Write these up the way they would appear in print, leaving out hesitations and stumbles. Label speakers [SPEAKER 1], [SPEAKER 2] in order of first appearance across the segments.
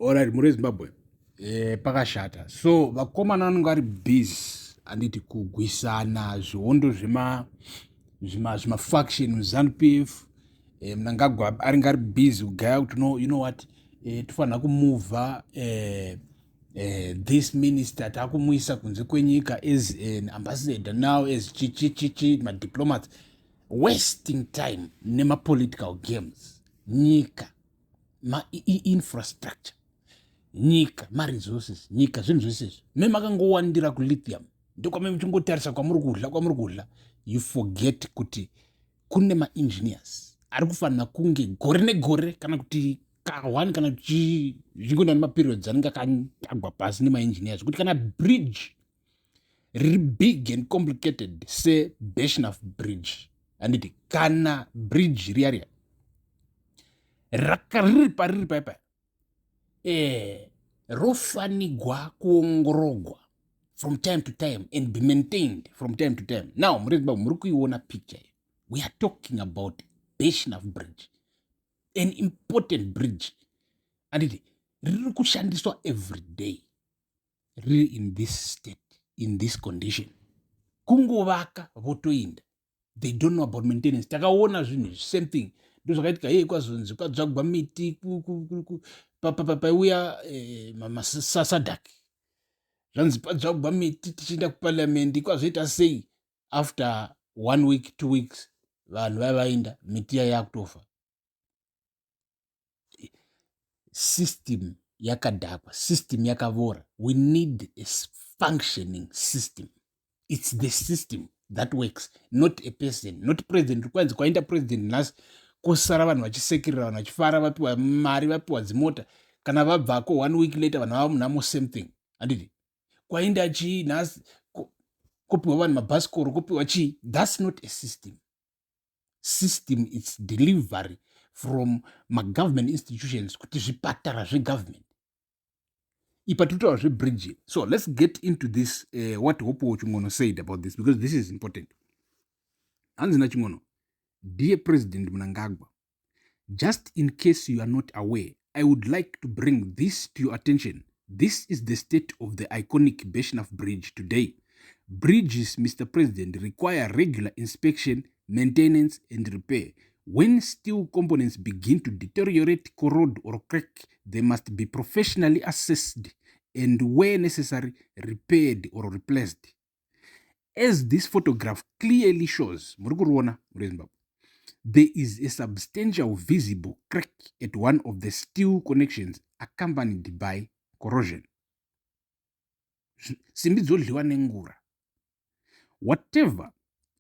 [SPEAKER 1] Alright, muri Zimbabwe pakashata. So vakomana vanenge vari busy, handiti, kugwisana zvihondo zvema zvimafaction muZanu PF. Mnangagwa aringe ari busy kugaya kuti, no, you know what, tofanira kumuvha this minister, taakumuisa kunze kwenyika as an ambassador now, as chichichichi madiplomats, wasting time nemapolitical games. Nyika ma-infrastructure, nyika maresources, nyika zvinhu zvese izvi memakangowandira kulithium, ndokwame muchingotarisa kwamuri kudla, kwamuri kudla. You forget kuti kune maengineers ari kufanira kunge gore negore, kana kuti ka1, kana kuti zvingoenda nemaperiods anenge akatagwa pasi nemaengineers, kuti kana bridge riri big and complicated seBirchenough Bridge, handiti, kana bridge riya riya riri pariri paipa, rofanigwa kuongorogwa from time to time and be maintained from time to time. Now, muri Zimbabwe, muri kuiona picture. We are talking about Birchenough Bridge, an important bridge, handiti, riri kushandiswa every day, riri in this state, in this condition. Kungovaka votoinda, they don't know about maintenance. Takaona zvinhu izvi, same thing ndo zvakaitika. Yei kwazonzi kwadzvagwa miti paiuya maSADC, zvanzi padzvagwa miti tichienda kuparliament. Kwazoita sei? After one week, 2 weeks, vanhu vaiva vaenda, miti yai yakutofa. System yakadhakwa, system yakavora. We need a functioning system. It's the system that works, not a person, not president. Kwanzi kwaenda president nhasi, kwosara vanhu vachisekerera, vanhu vachifara, vapiwa mari, vapiwa dzimota. Kana vabvako, one week later, vanhu vava munhamo, same thing, handiti? Kwaenda chii nhasi, kupiwa vanhu mabhasikoro, kupiwa chii. That's not a system. System, it's delivery from magovernment institutions, kuti zvipatara zvegovernment ipa. Tinotaura zvebridge, so let's get into this, what Hopewell Chin'ono said about this, because this is important. Hanzi naChin'ono, "Dear President Mnangagwa, just in case you are not aware, I would like to bring this to your attention. This is the state of the iconic Birchenough Bridge today. Bridges, Mr. President, require regular inspection, maintenance and repair. When steel components begin to deteriorate, corrode or crack, they must be professionally assessed and, where necessary, repaired or replaced. As this photograph clearly shows," muri kuriona muri Zimbabwe, "there is a substantial visible crack at one of the steel connections, accompanied by corrosion." Simbi dzodliwa nengura. "Whatever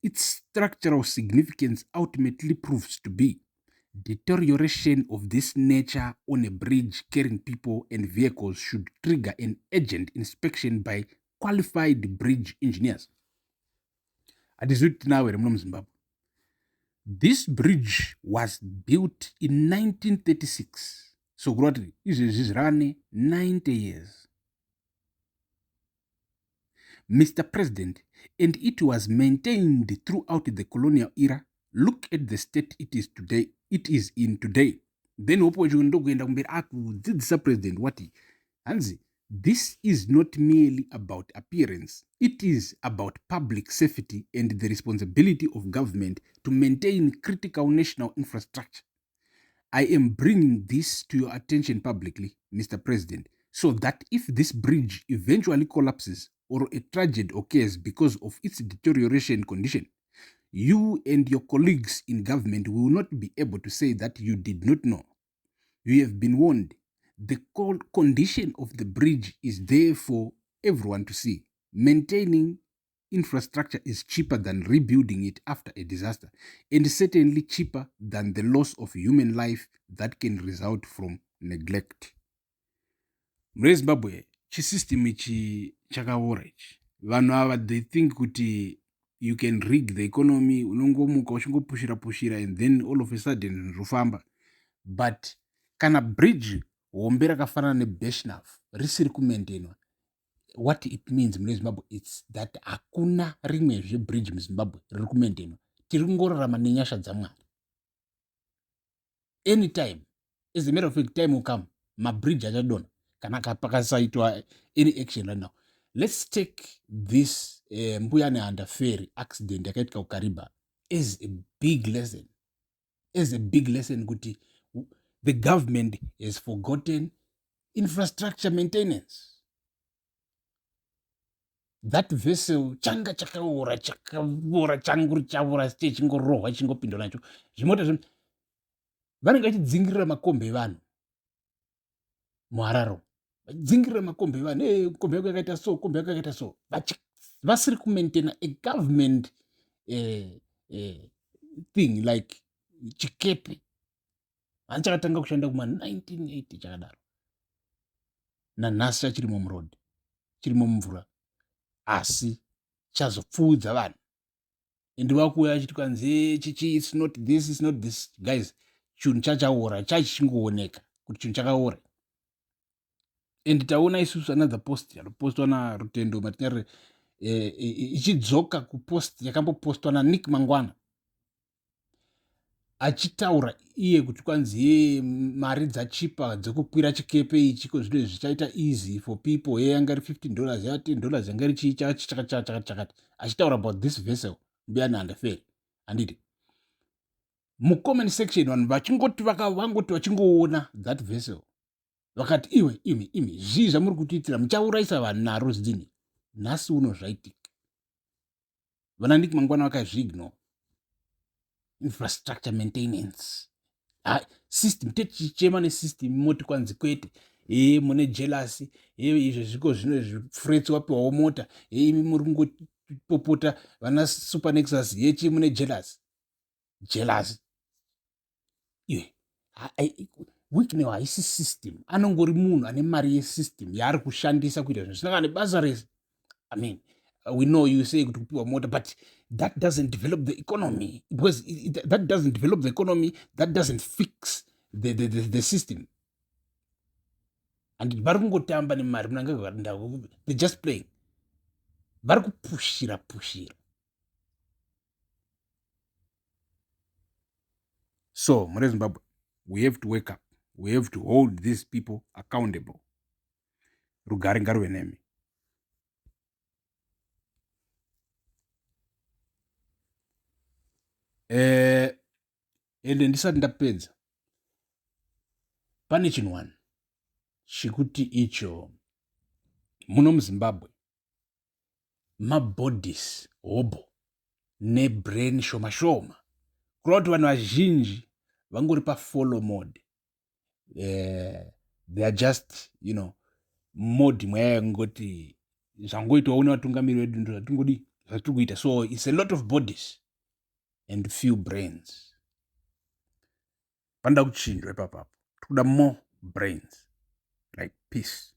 [SPEAKER 1] its structural significance ultimately proves to be, deterioration of this nature on a bridge carrying people and vehicles should trigger an urgent inspection by qualified bridge engineers." Hatizivi kuti tinawo here muno muZimbabwe. This bridge was built in 1936, so kureva kuti izvezvi zvirava ne90 years, Mr. President, and it was maintained throughout the colonial era. Look at the state it is today, it is in today." Then Hopewell ndokuenda kumberi akudzidzisa president wati, hanzi, "This is not merely about appearance. It is about public safety and the responsibility of government to maintain critical national infrastructure. I am bringing this to your attention publicly, Mr. President, so that if this bridge eventually collapses or a tragedy occurs because of its deterioration condition, you and your colleagues in government will not be able to say that you did not know. You have been warned. The condition of the bridge is there for everyone to see. Maintaining infrastructure is cheaper than rebuilding it after a disaster, and certainly cheaper than the loss of human life that can result from neglect." Mune Zimbabwe, chisystem ichi chakaora ichi. Vanhu ava, they think kuti you can rig the economy, unongomuka uchingopushira pushira and then all of a sudden zvinhu zvofamba. But kana bridge hombe rakafanana neBirchenough risiri kumaintainwa, what it means mune Zimbabwe, it's that hakuna rimwezve bridge muZimbabwe riri kumaintainwa. Tiri kungorarama nenyasha dzaMwari. Anytime, as a matter of fact, time will come. Mabridge achadonha kana pakasaitwa any action right now. Let's take this Mbuya Nehanda ferry accident yakaitika kuKariba as a big lesson, as a big lesson kuti the government has forgotten infrastructure maintenance. That vessel changa chakaora, chakaora, changuri chaora, chechingorohwa, chingopindwa nacho zvimota zve vanenge vachidzingirira makombi evanhu muHarare, vachidzingirira makombi evanhu. Hey, kombi yako yakaita so, kombi yako yakaita so, vasiri kumaintaina a government thing like chikepe. Hani chakatanga kushanda kuma 1980 chakadaro, nanhasi chachirimo muroad, chirimo mumvura, asi chazopfuudza vanhu. And vakuuya vachiti kwanzi chichi, it's not this, it's not this. Guys, chinhu chachaora, chachichingooneka kuti chinhu chakaora. And taona isusu another post yanopostwa naRutendo Matinyarire, ichidzoka kupost yakambopostwa naNick Mangwana, achitaura iye kuti kwanzi ye mari dzachipa dzekukwira chikepe ichi, ko zvino zvichaita easy for people. Ye yanga iri $15, ya $10, yanga iri chii, chakati chakati chakati chakati, achitaura about this vessel, Mbuya Nehanda ferry, handiti? Mucomment section vanhu vachingoti, vangoti vachingoona that vessel, vakati, "Iwe imi imi, zvii zvamuri kutiitira? Muchaurayisa vanhu naro zidini." Nhasi uno zvaitika, vana Nick Mangwana vakazviignore infrastructure maintenance system. Techichema nesystem, moti kwanzi kwete, e mune jealousy, e izvo zviko zvino zifrets wapiwawo mota, e imi muri kungopopota vana Super Nexus yechi, mune jealousy, jealousy. Iwe, Wicknell haisi system, anongori munhu ane mari yesystem yaari kushandisa kuita zvinhu zvisina kana nebasa rese. I mean, we know you say kuti kupiwa mota, but that doesn't develop the economy, because that doesn't develop the economy, that doesn't fix the system. And vari kungotamba nemari, munanga, they just playing, vari kupushira pushira. So mure Zimbabwe, we have to wake up, we have to hold these people accountable. Rugare ngaruve nemi. Ende ndisati ndapedza, pane chinhu one chekuti icho muno muZimbabwe mabodies hobo nebrain shoma shoma, kureva kuti vanhu vazhinji vangori pafollow mode. They are just mode mweya yekungoti zvangoitwawo nevatungamiri vedu ndo zvatingodi, zvatiri kuita. So it's a lot of bodies and few brains. Panoda kuchinjwa ipapapo, tikuda more brains. Right, peace.